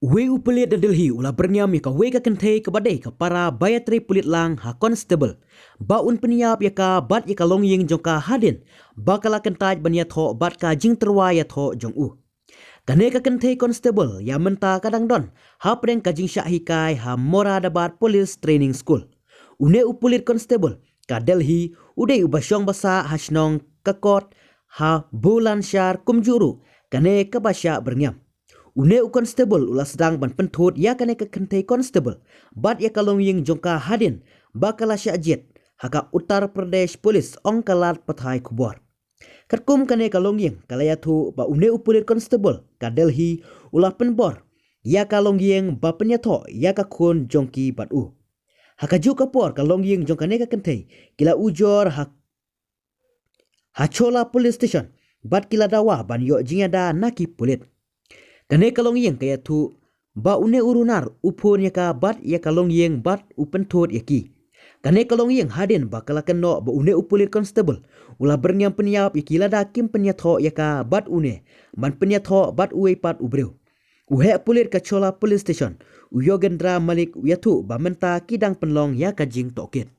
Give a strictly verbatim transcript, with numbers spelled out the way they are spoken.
Uwei u pulit na Delhi u la byrngem ïa kawei ka kynthei kaba dei ka para ba ïatrei pulit lang ha constable ba un pynïap ïa ka bad ïa ka longïing jong ka hadien ba ka la kyntait ban ïathoh bad ka jingtyrwa ïathoh jong u. Kane ka kynthei constable ïa mynta ka dang don hapdeng ka jingshah hikai ha Moradabad Police Training School. Une u pulit constable ka Delhi u dei uba shong basa ha shnong Kakot ha Bulandshahr kumjuh ruh kane kaba shah byrngem. Une u constable u la sdang ban pynthut ïa kane ka kynthei constable bad ïa ka longïing jong ka hadien ba ka la shah jied, ha ka Uttar Pradesh Police ong ka lad pathai khubor. Katkum kane ka longïing ka la ïathuh ba une u pulit constable ka Delhi u la pynbor ïa ka longïing ba pynïathoh ïa ka khun jong ki bad u. Ha kajuh ka por ka longïing jong kane ka kynthei ki la ujor ha ha Chola Police Station bad ki la dawa ban ïoh jingïada na ki pulit. Kane ka longïing ka ïathuh ba une u runar u phone ïa ka bad ïa ka longïing bad u pynthut ïa ki. Kane ka longïing hadien ba ka la kynnoh ba une u pulit constable u la byrngem pynïap ïa ki lada kim pynïathoh ïa ka bad une ban pynïathoh bad uwei pat u briew. U heh pulit ka Chola Police Station, u Yogendra Malik, u ïathuh ba mynta ki dang pynlong ïa ka jingtohkit.